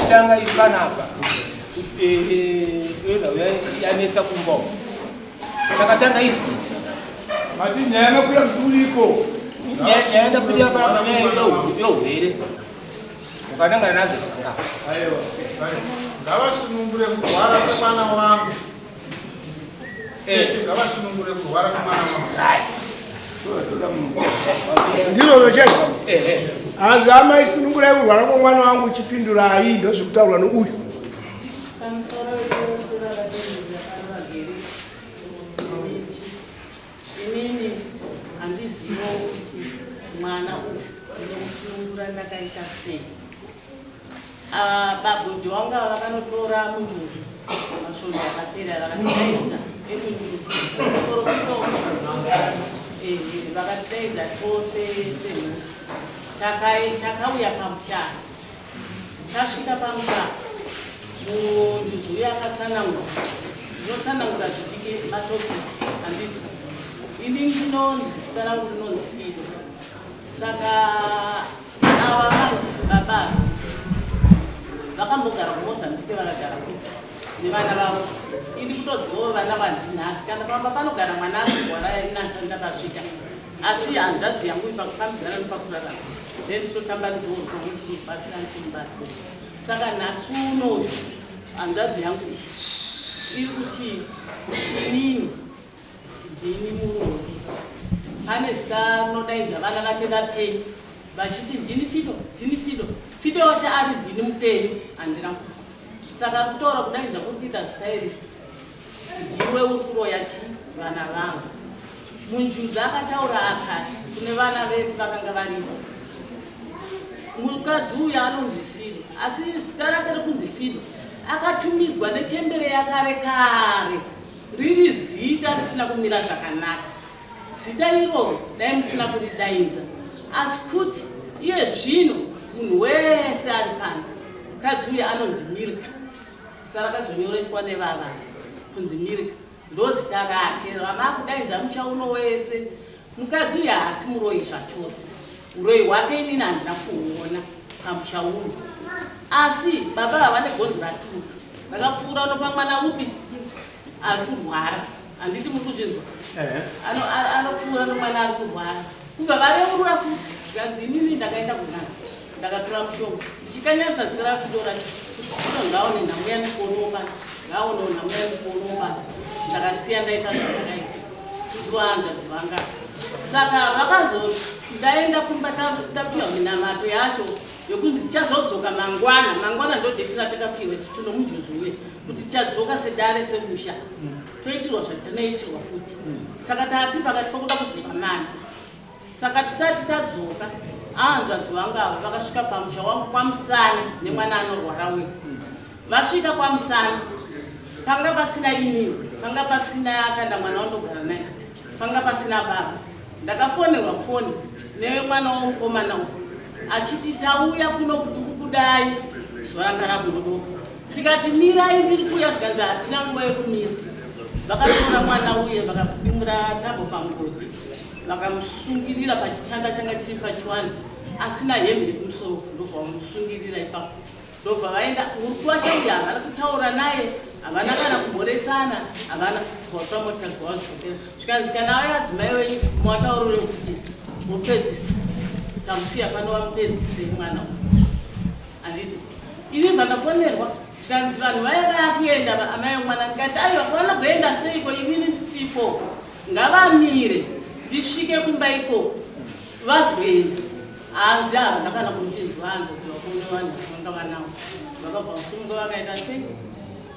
Chekutanga ipanapa yanetsa kumba uko. Chakatanga izita. Mati nyaya yakakwira mturiko. Nyaya yakakwira panapa nyaya yohwere. Ukanangana nadzo dzakanga. Aiwa. Ngavasunungure kurwara kwemwana wangu. Eh, ngavasunungure kurwara kwemwana wangu. Right. Ndizvozvo chaizvo. Hanzi amai sunungurai kurwara kwemwana wangu uchipindurai ndozvikutaurwa nouyu. Pamusoro wese vakatenderera pano vagere miti. Inini handizivo kuti mwana uyu ndinomusunungura ndakaita sei. Ah, babudhi wangu ava vakanotora munjuzu masvondo akapera vakatidaidza emunjuzu vakatidaidza tose semhuri takauya pamuchato Tasvika pamuchato, munjuzu uya akatsanangura, ndinotsanangura zvidiki matopics handiti. Ini ndinonzi zita rangu rinonzi Fido. Saka ava manje baba ava vakambogara kuMozambique vakagara kupi nevana vavo. Ini kutozivawo vana vandinhasi kana pamba panogara mwana anorwara inanza ndakasvika. Asi hanzvadzi yangu pakufambidzana nepakurarama then totambanudzwa ruoko tichibatsira tichimubatsira. Saka nhasi unoyu hanzvadzi yangu iyi iri kuti inini ndini muroyi. Pane zita rinodaidza vana vake vapenyu vachiti ndini Fido, ndini Fido. Fido wacho ari ndini mupenyu handina kufa. Saka ari kutaura kudaidza kuri kuita zita iri Ndiwe uri kuroya chi vana vangu. Munjudzi akataura akati kune vana vese vakanga varipo. Mukadzi uyu anonzi Fido, asi zita rake rekunzi Fido akatumidzwa nechembere yakare kare riri zita risina kumira zvakanaka. Zita iroro dai musina kuridainza, asi kuti iye zvino munhu wese ari pano, mukadzi uyu anonzi Milka. Zita rakazonyoreswa nevava kunzi Milka ndozita rake ramakudaidza musha uno wese. Mukadzi uyu haasi muroyi zvachose, uroyi hwake inini handina kuhuona pamusha uno, asi baba ava vane gonzo raturuka rakapfuura unopa mwana upi ari kurwara handiti muri kuzvinzwa anopfuura nomwana ari kurwara kubva vareurura futi zvikanzi inini ndakaenda kun'anga Ndakatora mushonga ndichikanyanisa zita raFido racho kuti Fido ngaaone nhamo yandikuonawo pano, ngaaonewo nhamo yandikuonawo pano. Ndakasiya ndaita zvandakaita kuti hanzvadzi vanga. Saka vakazo ndaenda kumba tapiwa minamato yacho yokunzi tichazodzoka mangwana. Mangwana ndo date ratakapiwa isu tinomujuzi uye kuti tichadzoka sedare semusha toitirwa zvatinoitirwa futi. Saka tati pakati pokuda kudzoka manje Saka tisati tadzoka, ahanzvadzi vangu ava vakasvika pamusha wangu kwaMusana nemwana anorwara uyu. Vasvika kwaMusana, panga pasina inini, panga pasina kana mwana wandogara naye, panga pasina baba. Ndakafonerwa foni nemwana womukomana uyu achiti tauya kuno kuti kukudai zuva ranga rakunodoka. Ndikati mirai ndiri kuuya zvikanzi hatina nguva yekumira. Vakatora mwana uye vakapimura tambo pamugodhi. Vakamusungirira pachitanda changa chiri pachiwanze asina hembe yekumusoro ndobva vamusungirira ipapo ndobva vaenda murukuwasha uyu havana kutaura naye havana kana kumhoresana havana vatora motikari vavadzokera zvikanzi kana vaya adzimai wenyu muvataurire kuti mupedzise tamusiya pano vamupedzise mwana uyu handiti ini bva ndafonerwa zvikanzi vanhu vaya vakuenda amai vemwana ndikati aiwa kwavanogoenda seiko inini ndisipo Ngavamire ndisvike kumba ikoko vazoenda. Hanzi havana kana kundinzwa hanzvadzi vakuru nevanhu vakanga vanavo vakabva vasumuka vakaita sei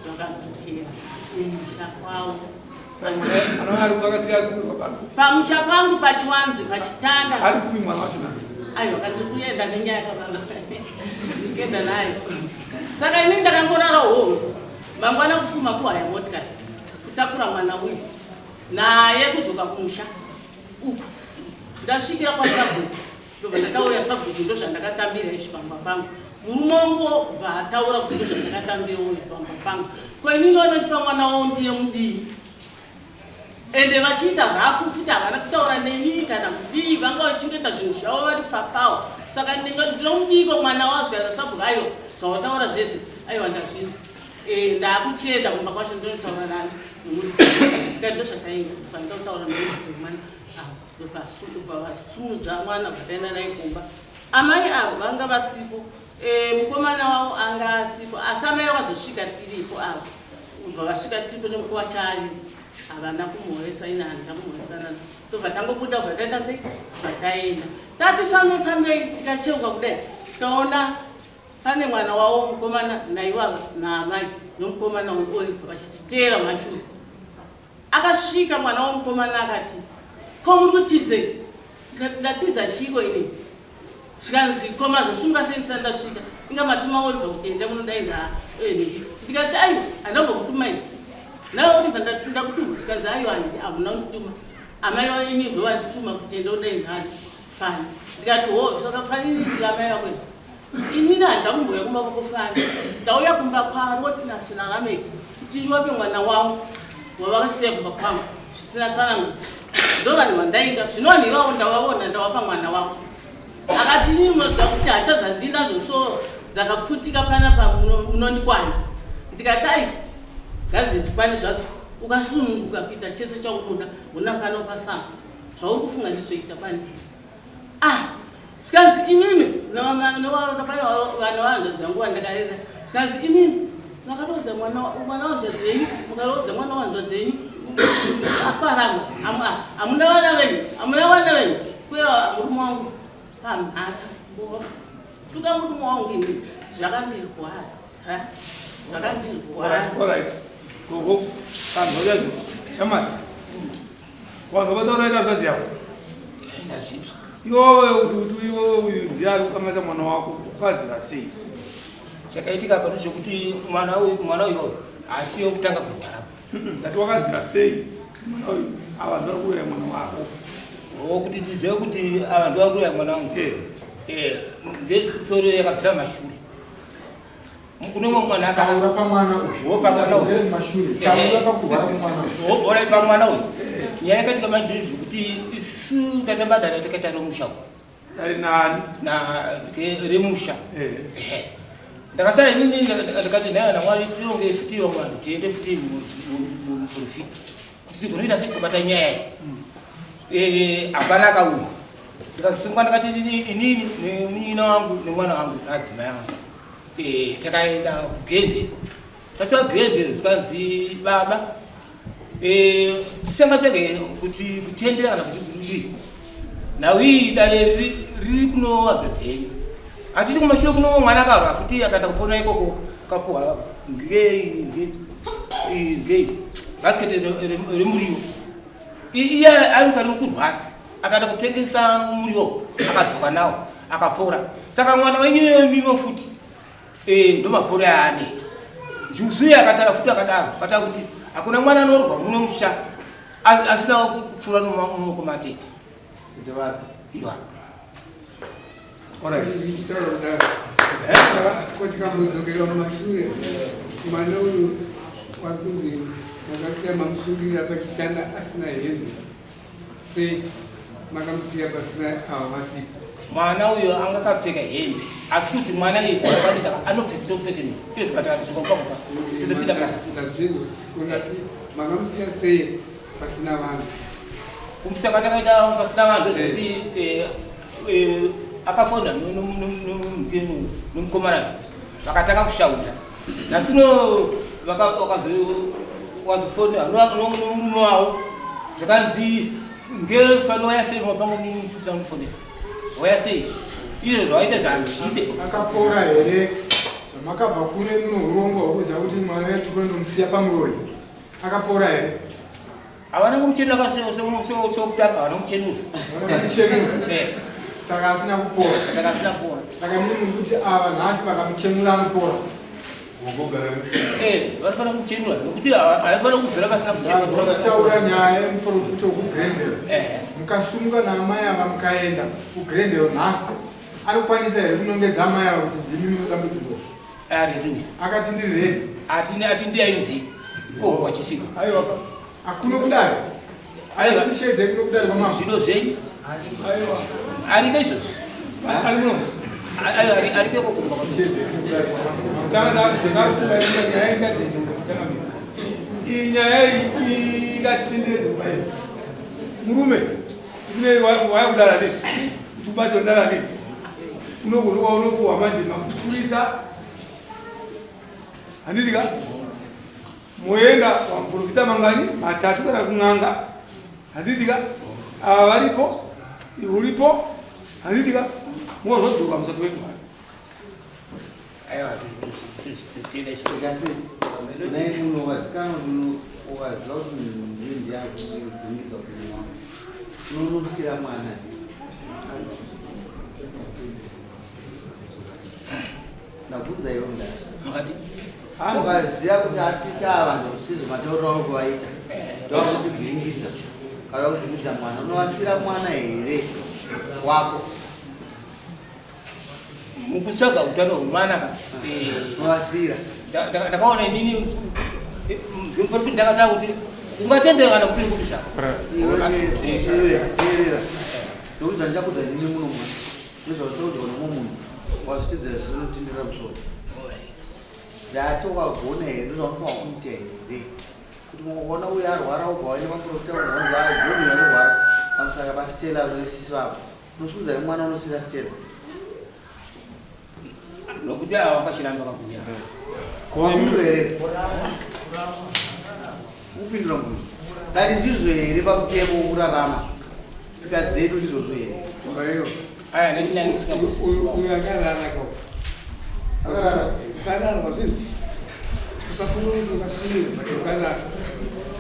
vakadzokera kumusha kwavo. Pamusha pangu pachiwanze pachitanda. Aiwa kandiri kuenda nenyaya kababa. Ndikuenda nayo. Saka ini ndakangorara hoho. Mangwana kufuma kuhaya motikari kutakura mwana uyu. Naye kudzoka kumusha uku ndasvikira kwasabhuku ndobva ndataurira sabhuku ndozvandakatambira izvi pamba pangu murume wangu obva ataura kuti ndozvandakatambirawo izvi pamba pangu ko inini vanondipa mwana wavo ndiye mudii ende vachiita rafu futi havana kutaura neni kana kudii vanga vachingoita zvinhu zvavo vari papawo saka ndinomudiiko mwana wavo zvikanza sabhuku aiwa Zvawataura zvese aiwa ndazvinzwa. Eh, ndakuchienda kumba kwacho ndinotaura nani nomuti tikati ndozvatainga fanira kutaura nomuti mwana ava vasumudza mwana bvataenda naye kumba. Amai avo vanga vasipo, eh, mukomana wavo anga asipo, asi amai vakazosvika tiripo avo kubva vasvika tiripo nemukuwasha ari havana kumhoresa, ini handina kumhoresana, tobva tangobuda bva taita sei, bva taenda tati fambe fambei tikacheuka kudai tikaona pane mwana wavo mukomana naiwavo naamai nomukomana weOliver vachititeera mashure. Akasvika mwana womukomana akati, ko muri kutizei? Ndikati, ndatiza chiiko ini? Zvikanzi, ko mazosunga sei ndisati ndasvika? Inga matuma Oliver kuti enda munodaidza nhingi. Ndikati, aiwa handambokutumai. Nawe Oliver ndakutuma. Zvikanzi, aiwa hamuna kundituma. Amai vavo ini ndovandituma kuti enda udaidza Fani. Ndikati, ho, saka Fani ini ndiri amai vako here? Inini handina kumbouya kumba kwako Fani. Ndauya kumba kwaRotnus naRameki kuti ndiwape mwana wavo wavakasiya kumba kwangu zvisina tsanangudzo. Ndo vanhu vandainga. Zvino vanhu ivavo ndavaona ndawapa mwana wavo. Akati inini munoziva kuti hasha dzandinadzo so dzakaputika panapa munondikwana. Ndikati ai ngadzindikwane zvadzo ukasununguka kuita chese chaunoda hona pano pasango zvauri kufunga ndizvoita kwandiri. Ah, zvikanzi imimi pane vana vahanzvadzi vangu vandakarera, zvikanzi imimi makaroodza mwana wanzvadzi yenyu, mukaroodza mwana wanzvadzi yenyu aparama, hamuna vana venyu, hamuna vana venyu. Kuya murume wangu pamhata mboro tuka murume wangu ini zvakandirwadza, zvakandirwadza. Alright, gogo, kanzwa shamari. Wanzwa vataura ita hanzvadzi yako? Ndazvinzwa. Iwewe kuti iwewe uyu ndiye ari kukanganisa mwana wako, ukaziva sei? Chakaitika apa ndechekuti mwana uyu mwana uyu haasiyo kutanga kurwara. Ndati wakaziva sei mwana uyu ava vari kuroya mwana wako? O kuti ndizive kuti ava ndivari kuroya mwana wangu. Eh. Ndetsoro yakabvira mashure. Kune umwe mwana Taura pamwana uyu. Wo pamwana uyu. Mashure. Taura pakurwara kwemwana uyu. Ora pamwana uyu. Nyaya yakaitika manje zvekuti isu tatabadara takaita remusha uyu. Dare nani? Na remusha. Ndakasara inini ndikati nhai ana Mwari tironge futi vamwe vanhu tiende futi muprofiti kuti tigonoita sei kubata nyaya iyi. Hapana akauya. Ndikazosungwa ndakati inini nemunyina wangu nemwana wangu naadzimai angu. Takaenda kugende. Tasvika kugende zvikanzi baba tisangatsvage kuti kutendera kana kuti kudii. Nhau iyi dare riri kunowadza dzenyu. Hatidi kumashure kuno mwana akarwa futi akaenda kupona ikoko akapuwa ngei basket remuriwo. Iye ari kari kurwara akaenda kutengesa muriwo akadzoka nawo akapora. Saka mwana wenyu mimo futi ndomaporo yaanoita. Njuzu iye akatara futi akadaro akatara kuti hakuna mwana anorwa muno musha asina kupfuura nomumaoko matete. Tete vapi? Iwa. Alright. Ndichitaura kudaro. Ko tikambodzokera mumashure, mwana uyu wakunzi makasiya mamusungirira pachitanda asina hembe. Sei makamusiya pasina ava vasipo? Mwana uyo anga akapfeka hembe, asi kuti mwana uyu anopfeka anopfeka topfeka ni iyo zvikatara kusvika kumba kumba tozopinda basa. Ndazvinzwa kondati makamusiya sei pasina vanhu? Kumusiya kwatakaita pasina vanhu zvekuti akafona nomukomana vakatanga kushauta nasino vakazofona nomurume wavo zvakanzi ngefano waya sei mapanga musisi vanofonera waya sei izvo zvawaita zvazvide. Akapora here zvamakabva kure muno urongwa hwekuziva kuti mwana wedu tikuendomusiya pamuroyi? Akapora here? Havana kumuchenura sokutanga, havana kumuchenura. Havana kumuchenura. Saka asina kupora. Saka asina kupora. Saka mimi muri kuti ava nhasi vakamuchenura anopora. Vanofanira kumuchenura nokuti havafanira kudzora vasina kuchenura. Vachitaura nyaya yemuprofita wekuGrendale. Mukasumuka naamai ava mukaenda kuGrendale nhasi, anokwanisa here kunongedza amai ava kuti ndimi mune dambudziko? Haleluya. Akati ndiri ready. Ati ati ndiyainzi. Ko wachisvika. Aiwa. Akuno kudare. Aiwa. Ndishedze kuno kudare kwamama. Zvido zvenyu. Aiwa. Ariko izvozvo. Ari muno. Ayo aripeko kumba. Iyi nyaya iyi ingatitenderedze kubaira murume kune waya kudara nei tubate kudara nei unogonoka unopuwa manje mapurisa handiti ka moenda wamuprofita mangani matatu kana kun'anga handiti ka ava varipo iwe uripo handiti ka mozodzoka musati wedu Aiwa, tine Kasi naye munhu ukazikanwa kuti ukaziva kuti munhu uyu ndiye akuvhiringidza upenyu hwako unonomusira mwana. Ndabvunza iwe mudare. Makati Ukaziva kuti atita vanhu usizvo matauriro auri kuvaita ndovakundivhiringidza kana kuvhiringidza mwana unovasira mwana here wako? Mukutsvaga utano hwemwana ka. Unovasira. Ndakaona inini muprofita ndakatanga kuti ungatendera kana kuti kuti zvako. Iwe iwe teerera. Ndokuti zvandichakudza ndini muno mwana. Nezvautoudzwa nomumwe munhu wazvitedzera zvinotindira musoro. Ndati wagona here ndozvaunofanira kuita here kuti ukaona uyu arwara ubva waenda kwamuprofita unzwanzi a John uyu anorwara pamusaka paStella unosisi vako unosungudza nemwana unosira Stella. Nokuti ava vakachiramba kakuya. Wapindura here? Upindura munhu. Dai ndizvo here pamutemo wokurarama tsika dzedu ndizvozvo here? Aya nendinani Uyu akarara ko. Akarara. Akarara kwazvinhu. Usafunga kuti ukasvira but ukarara.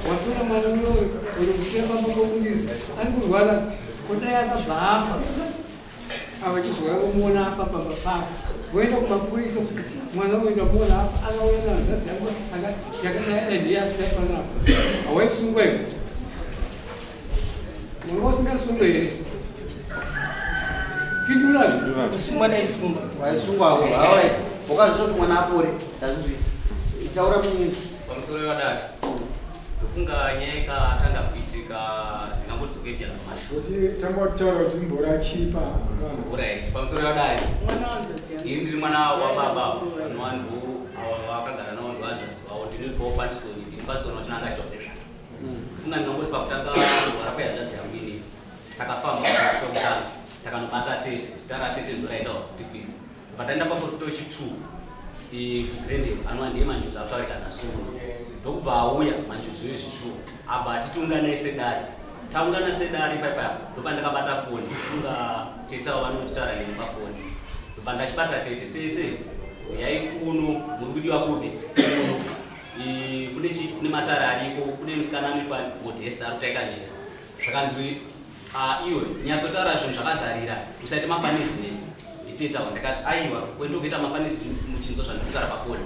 Watora mwana uyoyo uri kutemba makokundiza ari kurwara kudai akabva afa. Ava chizouya vomuona afa pamba pako. Voenda kumapurisa mwana uyu ndamuona afa akauya nehanzvadzi yangu yakadai ndiye asiya panapa. Hawaisungwa iwe. Wanga usingasungwe here? Pindura. Kusungwa ndaisungwa. Waisungwa ako. Alright. Wakazviita kuti mwana apore. Ndazvinzwisa. Taura munhu. Pamusoro wevadare, ndofunga nyaya ikatanga kuitika ndingangodzoka ijana mashure. Kuti tanga kutaura kuti mbora chipa vanhu. Alright, pamusoro wevadare, Mwana wanzvadzi yangu. ini ndiri mwana wababa vanova ndo ava vakagara navo ndo hanzvadzi vavo ndinoitwawo Patisoni, ndini Patisoni wacho anga achitaura nezvake. Ndofunga ndingangoti pakutanga kurwara kwehanzvadzi yangu inini takafamba kutokutanga takanobata tete, zita ratete ndo raitaura kuti Fido. Bva taenda paprofita wechi2 kuGrendale anova ndiye manjuzu akutaurika nhasi uno ndokubva auya manjuzu uye zvishuwo abva atitiunganai sedare taungana sedare ipaipa ndopandakabata foni funga tete avo vanochitaura neni pafoni ndobva ndachibata tete tete uyai kuno muri kudiwa kupi kuno kune chi kune matare ariko kune musikana anoitwa Modesta ari kutaika njira zvakanzi iwe nyatsotaura zvinhu zvakazarira usaite mafanisi neni nditetawo ndakati aiwa kwendokuita mafanisi muchinzo zvandikutaura pafoni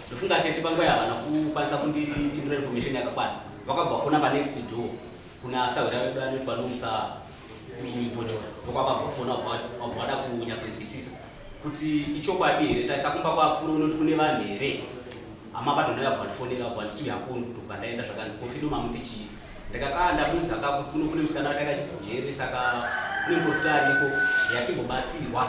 ndofunga tete panguva yavana kukwanisa kundipindura information yakakwana vakabva vafona panext door kuna sahwira vedu anoitwa nomusa kuvotora ndokwavabva vafona wabva wada kunyatsonzwisisa kuti ichokwadi here taisa kumba kwapfuura unoti kune vanhu here hama padhona yabva ndifonera wabva nditi uya kuno ndobva ndaenda zvakanzi kofido mamuti chii ndikati ah ndabvunza ka kuti kuno kune musikana watakachijere saka kune muprofita ariko yatimbobatsirwa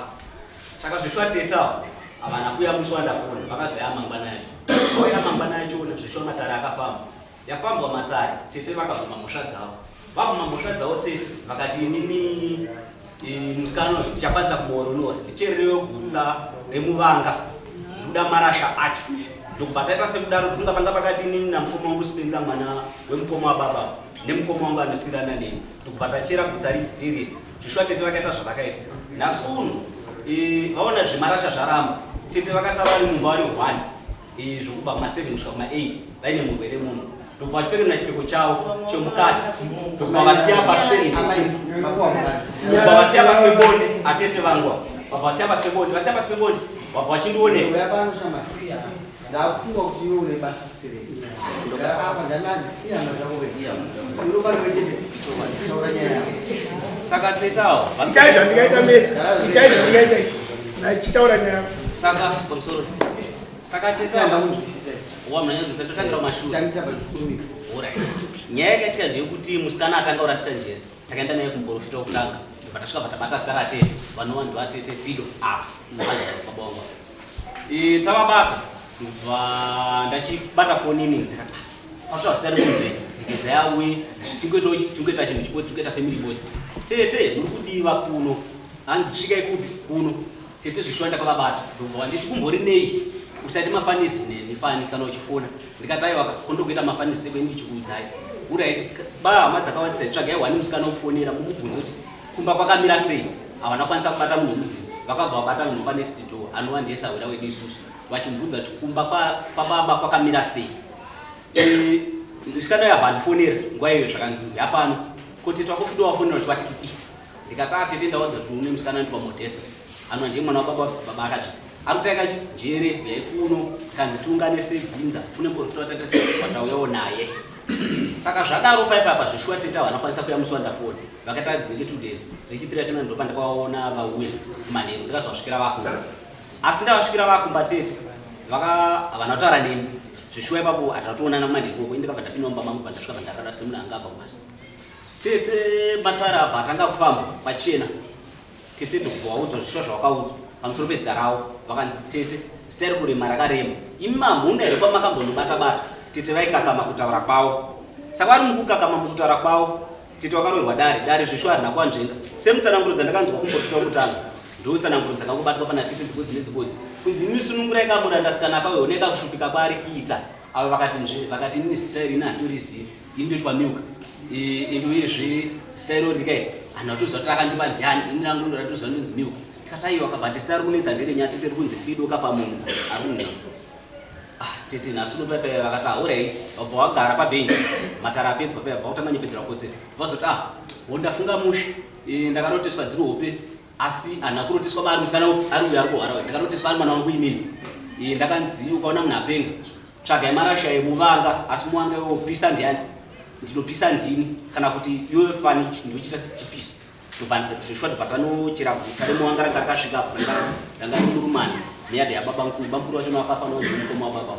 saka zveshuwa tetawo havana kuya musi wandafona vakazoya mangwana yacho vauya mangwana yachona zveshuwa matare akafamba yafambwa matare tete vakabvuma mhosva dzavo vabvuma mhosva dzavo tete vakati inini musikana uyu ndichakwanisa kumuoronora ndichererewe gutsa remuvanga ndoda marasha acho ndokubva taita sekudaro kufunga panga pakati inini namukoma wangu Spenza mwana wemukoma wababa nemukoma wangu anosirana neni ndokubva tachera gutsa riri zvishuwa tete vakaita zvavakaita nhasi uno vaona zvemarasha zvaramba tete vakasara vari mumba vari one zvokubva kuma7 kusvika kuma8 vaine murwere muno ndokubva vachipfekera chipfeko chavo chomukati ndokubva vasiya pasi ndokubva vasiya pasi pebonde atete vangu vabva vasiya pasi pebonde vasiya pasi pebonde vabva vachindioneka Uya pano shamwari. Ndakufunga kuti iwe une basa stereki. Gara apa ndanani ihama dzako wega. Uri pano chete. Taura nyaya yako. Saka tetawo Itai zvandingaita mese. Itai zvandingaita izvi. Ndachitaura nyaya yako. Saka pamusoro saka tetawo Ndakunzwisisa. Wamunanyazonzwa totangira kumashure. Tangisa pachikurumidza. Alright. Nyaya yakaitika ndeyekuti musikana atanga kurasika njere takaenda naye kumuprofita wokutanga. Ndobva tasvika bva tabata zita ratete vanova ndivatete Fido apa baba wangu. Tavabata ndobva ndachibata foni inini ndikati patsva zita remunhu here rekedza yauye tingoita chinhu chibodzi tingoita family bodzi. Tete muri kudiwa kuno hanzi svikai kupi kuno tete zvishuwa ndakavabata ndobva vanditi kumbori nei usaite mafanisi neni fani kana uchifona ndikati aiwa kondokuita mafanisi sekweni ndichikuudzai urit ba hama dzakawandisa tsvagai wani musikana wokufonera mumubvunze kuti kumba kwakamira sei havana kwanisa kubata munhu wemudzinza vakabva vabata munhu panext door anova ndiye sahwira wedu isusu vachimubvunza kuti kumba kwababa kwakamira sei musikana uyo abva andifonera nguva iyoyo zvakanzi yapano ko tete wako Fido wafonera uchivati kudii ndikati ah tete ndaudza kuti une musikana anoitwa Modesta anova ndiye mwana wababa baba akazviti ari kutaika chi njere uyai kuno kanzi tiungane sedzinza kune muprofita watete se watauyawo naye saka zvadaro paipapa zveshuwa tete havana kwanisa kuya musi wandafona vakaita dzinenge 2 days rechipiri rachona ndopa ndakawaona vauya kumanheru ndikazovasvikira vakumba asi ndavasvikira vakumba tete vaka havana kutaura neni zveshuwa ipapo hatina kutoonana kumanheru uko indikabva ndapinda mumba mangu pandasvika pandarara semunhu anga abva kubasa Tete Matara abva atanga kufamba pachena. Tete ndokubva waudzwa zvishuwa zvawakaudzwa pamusoro pezita ravo. Vakanzi tete zita iri kurema rakarema. Imi mamhuna here kwamakambonobata bata? Tete vaikakama kutaura kwavo. Saka vari mukukakama mukutaura kwavo. Tete wakaroverwa dare, dare zveshuwa harina kuvanzvenga. Semutsananguro dzandakanzwa kumbotora kutanga. Ndotsananguro dzakangobatwa pana tete dzibodzi nedzibodzi. Kunzi imi sunungurai kamurandasikana akauya oneka kushupika kwaari kuita. Ava vakati nzve, vakati ini zita iri ini handitorizivi. Ini ndoitwa Milk. Ende uyezve zita irori rikai hanhu atoziva kuti rakandipa ndiani. Ini rangu ndo ratoziva ndonzi Milk. Tikati aiwa kabati zita riri kunetsa nderenyaya tete riri kunzi Fido kapa munhu ari kunzi. Ah tete nhasi uno paya vakati ah alright. Vabva vagara pabhenji matara apedzwa paya vabva kutanga nyepedzera kotsera. Vazoti ah wondafunga mushe. Ndakaroteswa dziri hope asi handina kuroteswa ba ari musikana upi ari uyo ari kurwara uyo. Ndakaroteswa ari mwana wangu inini. Ndakanzi ukaona munhu apenga Tsvagai marasha emuvanga asi muvanga iwowo pisa ndiani ndinopisa ndini kana kuti iwewe fani ndinochiita chipisa zveshuwa ndobva tanochera gutsa remuvanga ranga rakasvika apo ranga rimurumani neyadha yababa mukuru bamukuru vacho vakafa nozvimukoma wababa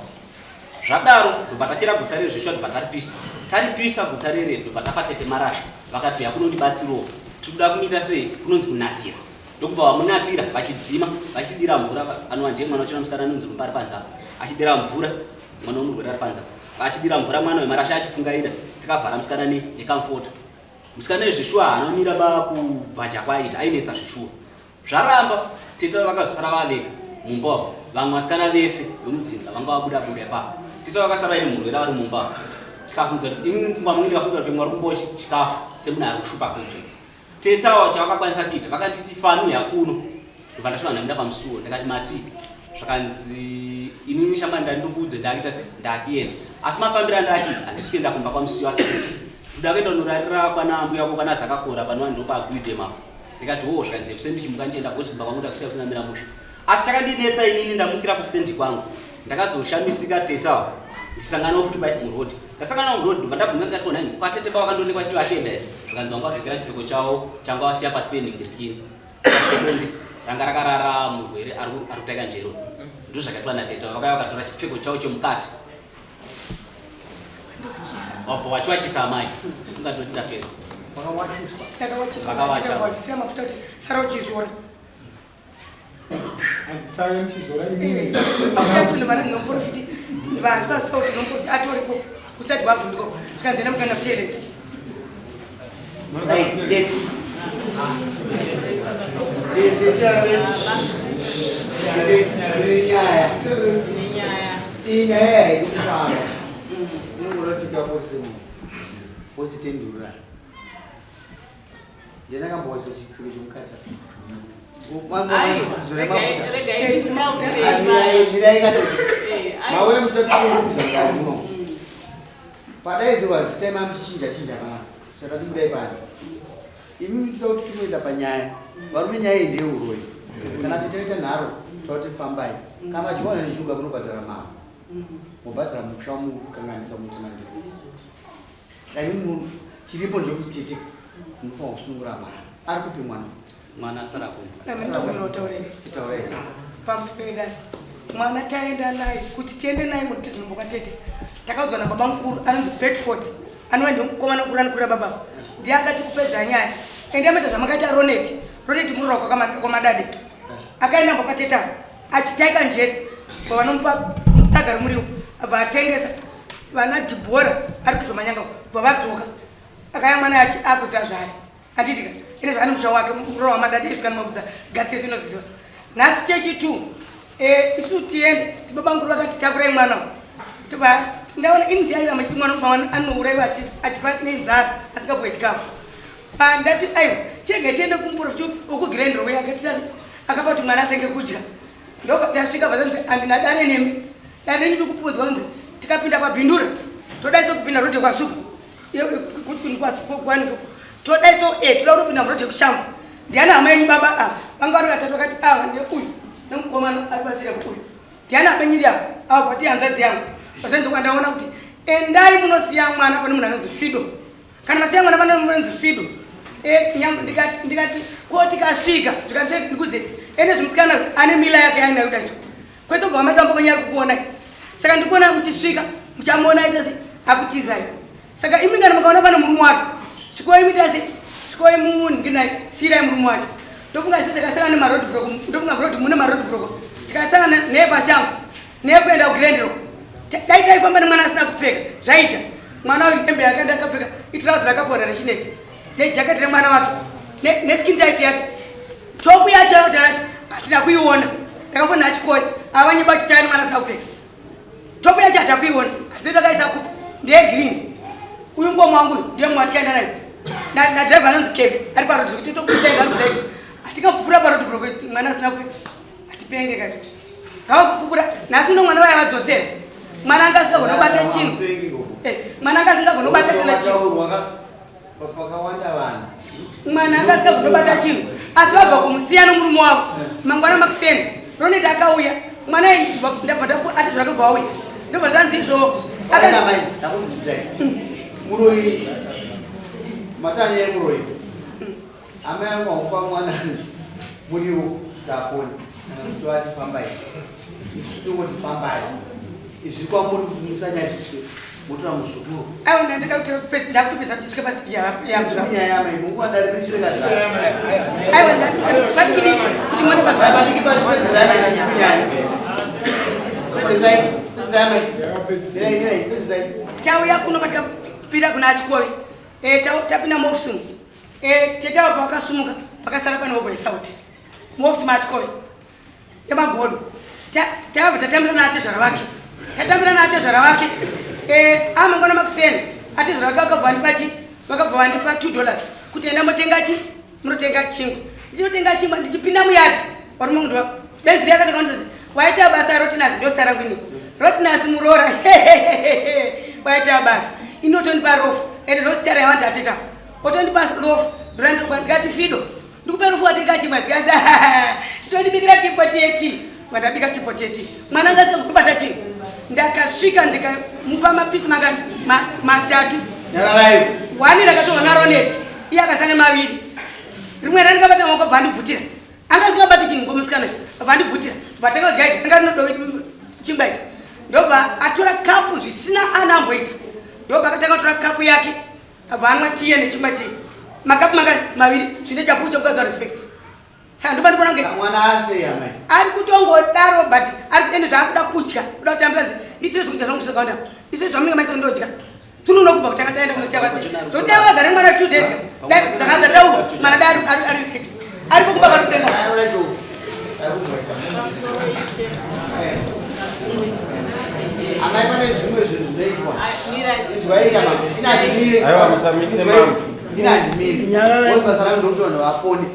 zvadaro ndobva tachera gutsa rere zveshuwa ndobva taripisa taripisa gutsa rere ndobva tapa tete marasha vakati uya kunondibatsirowo tiri kuda kumuita sei kunonzi kunatira ndokubva vamunatira vachidzima vachidira mvura anova ndiye mwana wachona musikana anonzi rumba ari panze apa achidira mvura mwana womurwere ari panze apa achidira mvura mwana wemarasha achifungaira tikavhara musikana ne nekamfota musikana uyu zveshuwa haana kumira ba kubvaja kwaaita ainetsa zveshuwa zvaramba tete vakazosara vavega mumba umu vamwe vasikana vese vemudzinza vanga vabuda buda ipapo tete vakasara vaine murwere vari mumba umu tikafunga kuti ini mupfungwa mangu ndikafunga kuti mwari kumbochi chikafu semunhu ari kushupa kunze Tete awa chavakakwanisa kuita vakanditi fani uya kuno ndobva ndasvika ndamira pamusuwo ndakati mati zvakanzi inini shamba ndandikuudze ndakuita se ndakuenda asi mafambiro andakuita handisi kuenda kumba kwamusiwo asi kuti ndoda kuenda kunorarira kwana ambuya wako kwana zakakora panova ndopaguide mako ndikati hoo zvakanzi kuseni ndichimuka ndichienda kuzi kumba kwangu ndakusiya kusina mira mushe asi chakandinetsa inini ndamukira kustendi kwangu ndakazoshamisika tete awa ndisanganawo futi pai muroad ndasangana muroad ndobva ndabvunza ndikati konani kwatete kwavakandonekwa chiti vachienda here zvikanzi vanga vadzokera chipfeko chavo changa vasiya pasi penhingirikini bonde ranga rakarara murwere ari kutaika njero ndozvakaitwa natete vakauya vakatora chipfeko chavo chemukati wabva wachiwachisa amai ungatoti ndapedza vakawachiswa Vakawachiswa. mafuta kuti sara uchizora Handisave muchizora imimi. mafuta acho vana nomuprofiti vaswa sauti nomuprofiti atoripo usati wavhunduka zvikanzi enda mukanda kutoilet Right, tete. Tete, tete, tine nyaya. Iyi nyaya haidi kufamba. Inongoda kuti tikaporise munhu. Wositendurura. Ndiani akambowaiswa chipfeko chemukati? Mawe mutatuuzangari muno. Padaidzirwa zita imami muchichinja chinja kana saka tibudai panze. Imi muchida kuti tinoenda panyaya. Varume nyaya iyi ndeyeuroyi. Kana tichaita nharo tauti fambai. Kana machiwana neshuga munobhadhara mari. Mobhadhara musha mukukanganisa mutinangira. Saka imi chiripo ndechekuti tete munofanira kusunungura mwana. Ari kupi mwana? Mwana asara kumba. Ndinotaura Taurai. pamusoro pedare mwana taenda naye kuti tiende naye kuti tizonomboka tete takaudzwa nababa mukuru anonzi Bedford anova ndiye mukomana mukuru anokura baba ndiye akati kupedza nyaya. Endai moita zvamakaita Ronet. Ronet murora kwaMadade. Akaenda kwakateta achitaika njere. Vanomupa tsaga remuriwo abva atengesa. Vana Dhibhora ari kuzomanyanga bva vadzoka. Akaya mwana achi akuziva zvaari. Handitika ine zvaane musha wake murora waMadade izvi kana mabvunza gatsi yese inoziva. Nhasi chechi 2 eh isu tiende baba nguru vakati takurai mwana. Toba ndaona ini ndiaira machiti mwana mwana anouraiwa achifa nenzara asingapuwe chikafu. Ndati aiwa chirega tiende kumuprofita wekuGrand Roy akati akapa kuti mwana atenge kudya. Ndobva tasvika vazanzi andina dare nemi. Dare renyu ndikupudzwa kunzi tikapinda paBindura todaiso kupinda road kwasupa. Todaiso toda kutopinda muroad yekushamva. Ndiani hama yenyu baba ava? Vanga vari vatatu vakati ava ndeuyu nemukomana ari pasira uyu. Ndiani abenyiri ava? Ava vati hanzvadzi yangu. Vazanzi kwandaona kuti endai munosiya mwana pane munhu anonzi Fido. Kana masiya mwana pane munhu anonzi Fido. Ndikati ko tikasvika zvikanzi ndikudze ene zvimusikana ane mila yake yainayo kudaiso. Kwese kubva matambo kwenyu ari kukuonai. Saka ndikuona muchisvika muchamuona aita sei akutizai. Saka imi kana mukaona pane murume wake svikoi muita sei svikoi munhinai siyirai murume wacho. Ndofunga isu takasangana nemaroad block ndofunga road mune maroad block tikasangana neye pashango neye kuenda kuGrand Rock. Dai taifamba nemwana asina kupfeka zvaita mwana uyu hembe yake ndakapfeka itrouse rakapora rechineti nejaketi remwana wake neskin tight yake topu yacho yacho hatina kuiona. Ndakafona achikoya avanyeba chitani mwana asina kupfeka topu yacho hatakuiona asi takaisa kupi ndeye green. Uyu ngoma wangu uyu ndiye mumwe atikaenda naye nadriver anonzi Kevi ari paroad zvekuti tokutenga ari kuzaita atikapfuura paroad block mwana asina kupfeka atipenge kacho ngavapupura. Nhasi uno mwana waye vadzosera mwana anga asingagoni kubata chinhu. Mwana anga asingagoni kubata kana chinhu. Mwana anga asingagoni kubata chinhu asi vabva kumusiya nomurume wavo mangwana makuseni Roneti akauya mwana ndabva ati zvakabva auya ndobva zvanzi izvo muroyi matani yemuroyi amai angu akupa mwana muriwo ndaponi tovati fambai isu tongoti fambai izvi kwamuri kuti musanyadziswe motora muzukuru. Aiwa ndakutopedza kusvika pastage yanyaya yamai munguva dare richireka aiwa patikidiki kuti mwana padiki pachipedzisai mai nyaya pedzisai pedzisai mai mirai mirai pedzisai. Tauya kuno patikapinda kuna achikove tapinda muofisi umu tetawa pavakasumuka pakasara pane hobo yesauti muofisi maachikove yemagodo. Tabva tatambira naatezvara vake tatambira naatezvara vake amangwana makuseni atezvara vake vakabva vandipa chi vakabva vandipa $2 kuti enda motenga chi munotenga chingwa. Ndichinotenga chingwa ndichipinda muyadhi varume mundu benzi riya akatanga waita basa Rotinasi ndozita rangu ini Rotinasi muroora waita basa inotondipa rofu ende ndozita ravanti ateta otondipa rofu ndikati Fido ndikupe rufu watenga chingwa zvikanzi tondibikira tipoti yeti vandabika tipoti yeti mwana anga asina kubata chinhu. Ndakasvika ndikamupa mapisi mangani matatu wani rakatorwa naRonet iye akasane maviri rimwe randikabata maoko bva andibvutira anga asingabati chinhu ngomusikana bva andibvutira bva tanga kudya anga rinodowe chingwa ichi ndobva atora kapu zvisina ana amboita ndobva akatanga kutora kapu yake abva anwa tiye nechingwa chii makapu mangani maviri zvine chapupu chekukadza respect. Saka ndoba ndikuona kunge mwana asei amai ari kutongodaro but ari ende zvaakuda kudya kuda kutambira nzi ndisire zvekudya zvangu zvakawanda isire zvamunenge maisa ndodya tunono kubva kutanga taenda kunosiya vasi zvoda vagare mwana 2 days dai dzakanza taurwa mwana dai ari ari fit ari kukumba katupenga. Amai pane zvimwe zvinhu zvinoitwa inzwai kama inandimire Aiwa, musamise mambo. Inandimire basa rangu ndokuti vanhu vapone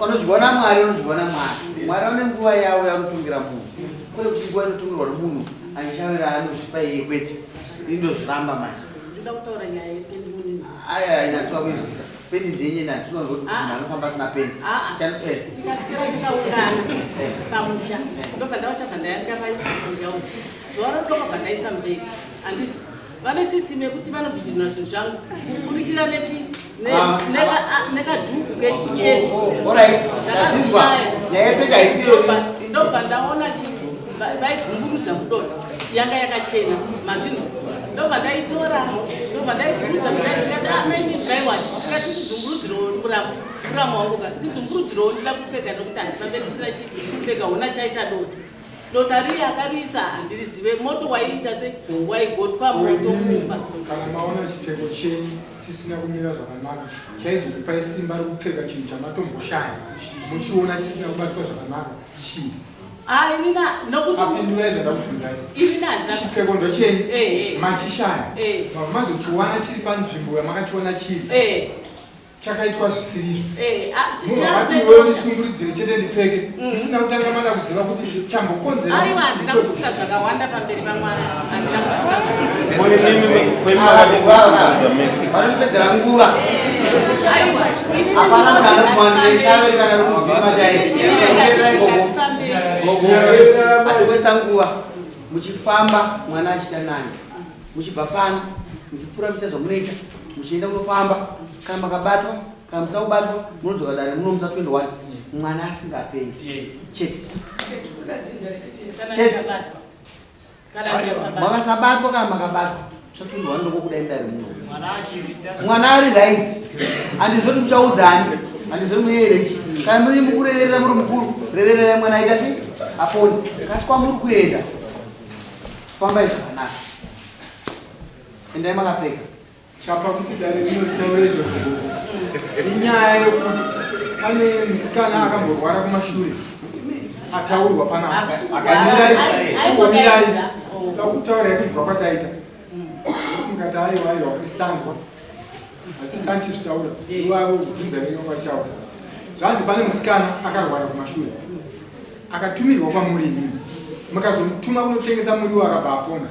vanodyiwa naMwari vanodyiwa naMwari. Mwari vane nguva yavo yanotungira munhu kwete kuti nguva inotungirwa nomunhu anichavera anozvipa iye kwete indozviramba manje. Ndoda kutaura nyaya yependi muninzwisisa. Aya inatsuwa kuinzwisa pendi ndenye inatsuwa kuti munhu anofamba asina pendi. Tikasikira tikaungana pamusha ndobva ndavachabva ndayandika painjausi zuva rotokabva ndaisa mberi handiti vane system yekuti vanobhidhina zvinhu zvangu kuburikira neti nekadhuku kekuchechi. Alright, ndazvinzwa. Nyaya yependi haisiyo. Ndobva ndaona chi vaigumburudza mudonho yanga yakachena mazvinhu ndobva ndaitora ndobva ndaibvurudza kudai ndikati amaini braiwat ndikati ndibvumburudziro muramu muramu wangu ka ndidzumbuludzirewo ndida kupfeka nekuti handifambe ndisina chi kupfeka hona chaita dota dota riye akariisa handirizive moto waiita se waigotwa moto mumba. Kana maona chipfeko chenyu chisina kumira zvakanaka, chaizokupai simba rekupfeka chinhu chamatomboshaya muchiona chisina kubatwa zvakanaka chii? Ah, inina nokuti Apindurai zvandakubvunzai. Inina handina Chipfeko ndochenyu machishaya, mazochiwana chiri panzvimbo yamakachiwana chiri, chakaitwa zvisirizvo. Eh, Munhu wakati iwewe ndisunguridzire chete ndipfeke, musina kutanga mada kuziva kuti chambokonzera. Aiwa, handina kufunga zvakawanda pamberi paMwari, handina kufunga. Vanondipedzera nguva. Hapana munhu anokumandireshaveri kana rikuvhima chaiye. Gogo, atiwesta nguva muchifamba, mwana achiita nani, muchibva pano muchipfuura, muchiita zvamunoita, muchienda kunofamba. Kana makabatwa, kana musina kubatwa, munodzoka dare muno musa 21 mwana asingapengi chete chete. Makasabatwa kana makabatwa, musa 21 ndokokudai mudare muno mwana ari right. Handizoti muchaudzani, handizoti muyerechi. Kana muri mukureverera, muri mukuru, revererai mwana aita sei, apone. Kasi kwamuri kuenda, fambai zvakanaka, endai makapfeka. Chapa kuti dare rino ritaure izvozvo inyaya yekuti pane musikana akamborwara kumashure ataurwa panapa. Mirai, dakutaura yekubva kwataita, mukati aiwa, aiwa, isitanzwa asi tanchizvitaura ivavo dzinza renyu vachitaura. Zvanzi pane musikana akarwara kumashure akatumirwa kwamuri, imini mukazomutuma kunotengesa muriwo, akabva apona.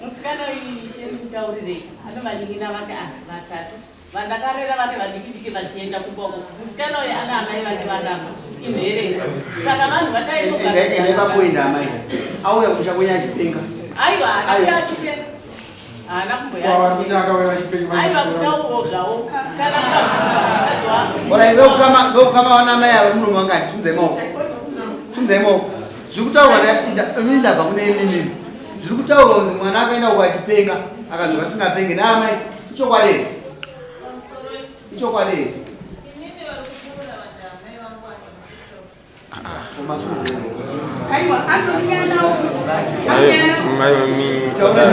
Musikana uyu, ishe, ndikutaurirei, ane vanin'ina vake ava vatatu vandakarera vari vadiki diki vachienda kumboko. Musikana uyu ana amai vake vakafa, inherera, saka vanhu Endai papoinda. Amai auya kumusha kwenyu achipenga? Aiwa, haana kuya achipenga, haana. Kwavari kuti akauya vachipenga? Aiwa, kutaurwo zvavo kana mukabvunza mukadzi. Orai, veukama vana amai ava muno mangani? Sunzai maoko, sunzai maoko. Zviri kutaurwa, ini ndabva kune imimi, zviri kutaurwa kunzi mwana akaenda uko achipenga, akadzoka asingapenge naamai, ichokwadi here? Ichokwadi here? Aiwa, andonyanawo futi.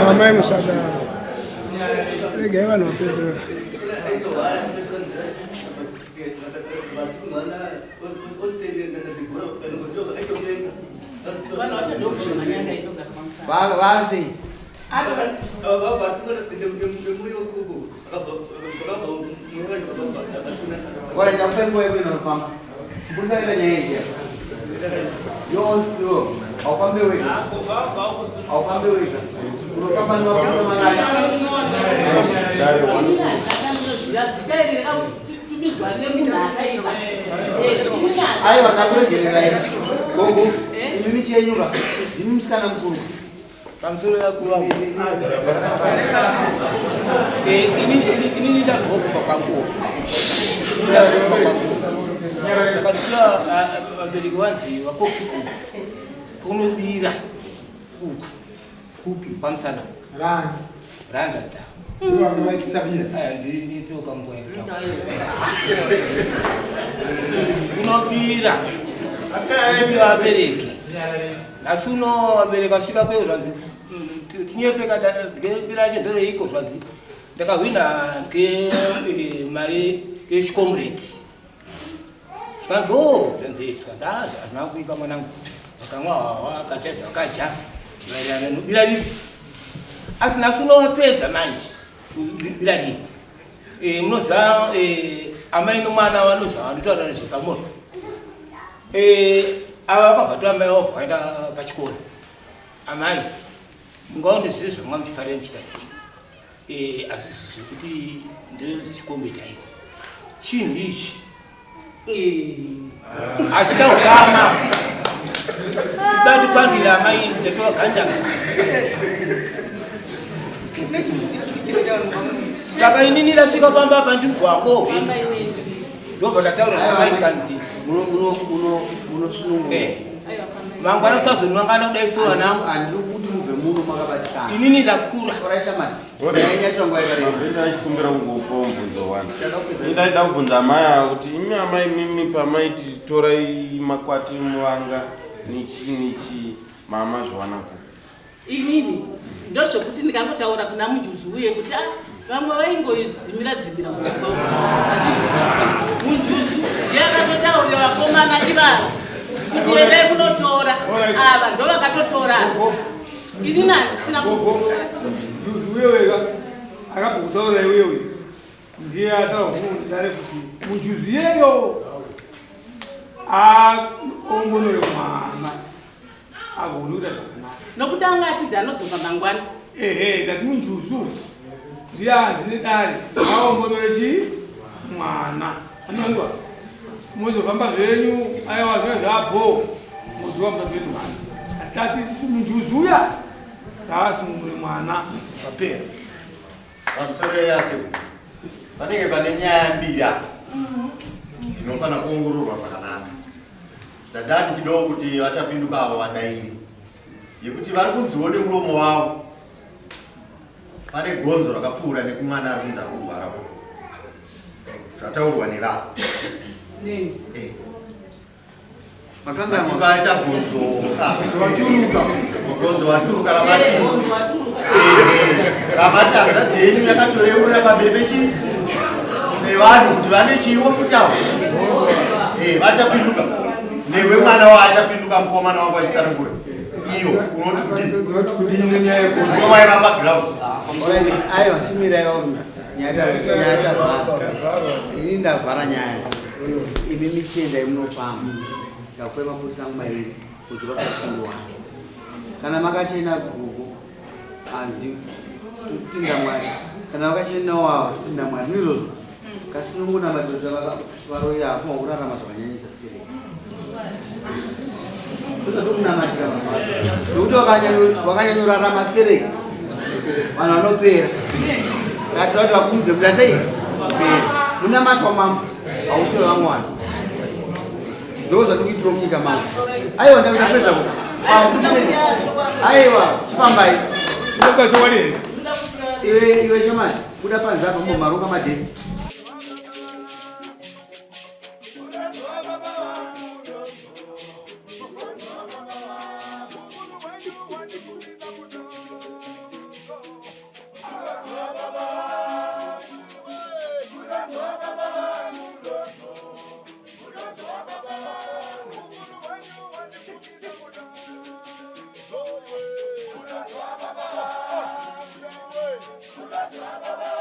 Amai, musadaro, regai vanhu vapedzera. Vanhu vacho ndokushomanyanga indogara pamusana. Vasi. Ora, ndakupa nguva yekuenda unofamba. Mburisakaita nyaya iyi yo, haufambe wega, haufambe wega, unofamba nevapurisa mangani? Ndinoziva zita iri rakatumidzwa nemunhu akaipa. Aiwa, ndakuregererai gogo. Imi michenyuka, ndimi musikana mukuru. Pamusoro yakuru vangu, inini ndabva kumba kwangu, ndabva kumba kwangu, ndakasvika vabereki vanzi vakoki uku kunobira uku. Kupi? Pamusana. Rani? Ranga dzavo. Vanga vaitisa bira? Ndiripoka nguva yekutaura. Kunobira vabereki nhasi uno, vabereki vasvika kweyo, zvanzi tinyepeka bira racho ndereiko? Zvanzi ndakahwina ke mari kechicomrade. Zvikanzi o, zvanzi, zvikanzi a, hazvina kuipa mwanangu, vakamwa hwahwa, akadya zvavakadya maererano nobira riri. Asi nhasi uno wapedza manje bira riri. Munoziva amai nomwana vanozva vanotaura nezvepamwoyo. Ava vakabva to amai vavo vakaenda pachikoro. Amai, mungaone zvese zvamanga muchifarira muchiita sei, hazvisi zvekuti ndezvechikombe chaiwo. Chinhu ichi hachina ukama, ibandipandira amai, ndatova gandanga. Saka inini ndasvika pamba apa, ndibvako ndobva ndataura namai, zvikanzi Munosunungura. Mangwana kusazonwangana kudai so vanangu. Handiri kuti mubve muno. muno makabatikana. Inini ndakura. Mabhenda achikumbira kungopawo mubvunzo wani. Ndaida kubvunza amai ava kuti imi amai imimi pamaiti torai makwati muvanga nechi nechi mama zviwana kupi? Inini ndozvekuti ndikangotaura kuna munjuzu uye kuti ah, vamwe vaingodzimira dzimira mumba umu. Munjuzu ndiye akatotaurira vakomana ivavo kuti endai munotora ava ndovakatotora inini handisina kutora. Munjuzu uye wega akambokutaurira iwe uye ndiye ataura dare kuti munjuzu iyeyo aongorore mwana agone kuita zvakanaka nokuti anga achidzi anodzoka mangwana. Ehe, ndati munjuzu ndiye anzi nedare aongorore chii mwana anonzwa mozofamba zvenyu aiwa zvine zvabho moziva musati vedu mwana asi tati isusu munjuzu uya ngaasunungure mwana zvapera. Pamusoro yasekuru panenge pane nyaya mbiri apa dzinofanira kuongororwa zvakanaka dzandaa ndichidawo kuti vachapinduka avo vadaire yekuti vari kunziwo nemuromo wavo pane gonzo rakapfuura nekumwana ari kunzi ari kurwara uyu zvataurwa nevanhu. Vaita gonzo waturuka gonzo waturuka ramati ramati hanzvadzi yenyu yakatoreurira pamberi pechi pevanhu kuti vane chiiwo futi avo vachapinduka newe mwana waachapinduka mukomana wangu achitsanangura iyo unoti kudii unoti kudii nenyaya yegonzo waiva paground. Aiwa, chimirai varume. Nyaya tavhara. Ini ndavhara nyaya. Imi michiendai munofamba. Ndakupai mapurisa angu mairi kudzoka kwachinguwani. Kana makachena gogo handi totinda Mwari. Kana vakachenawo ava totinda Mwari. Ndizvozvo. Kasi nongonamatira kuti varoyi ava kurarama zvakanyanyisa sikereki. Tozotomunamatira mazuva. Nokuti vakanyanyorarama stereki vanhu vanopera. Saka tinoda kuti vakurumidze kuita sei? Kupera. Munamato wamambo hausi wevamwe vanhu. Ndoo zvatikuitira munyika mambo. Aiwa ndapedza ku. Aiwa chifambai. Iwe iwe shamani buda panze apa mbomaronga madetsi. Baba.